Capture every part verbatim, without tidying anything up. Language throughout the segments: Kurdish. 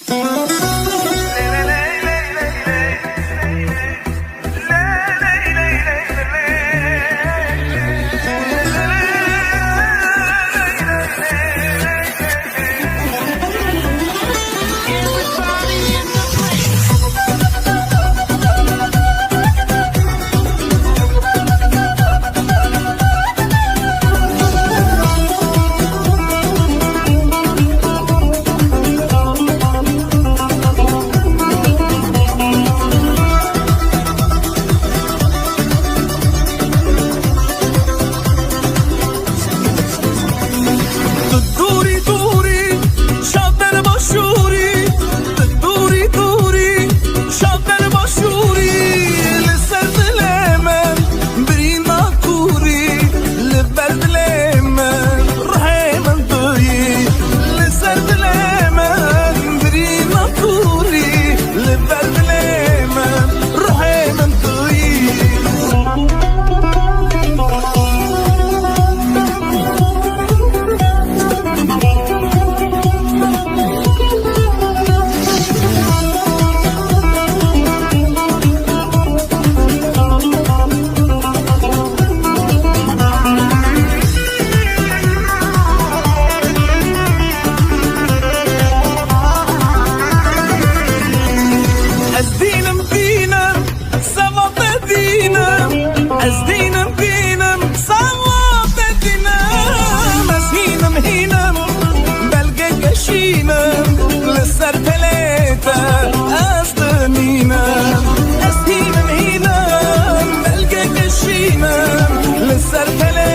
Tu dûrî dûrî, şader başûrî, tu dûrî dûrî, şader başûrî, li ser dilê min birîna kûrî, li ber dilê min ruhê min tu yî, li ser dilê min birîna kûrî, li ber dilê min ruhê min tu yî. Ez dînim, dînim, sava te dînim. Ez dînim, dînim, sava te dînim. Ez hînim, hînim, belgeke şînim. Li ser pelê te ez dimînim. Ez hînim, hînim, belgeke şînim. Li ser pelê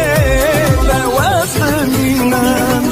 te ez dimînim.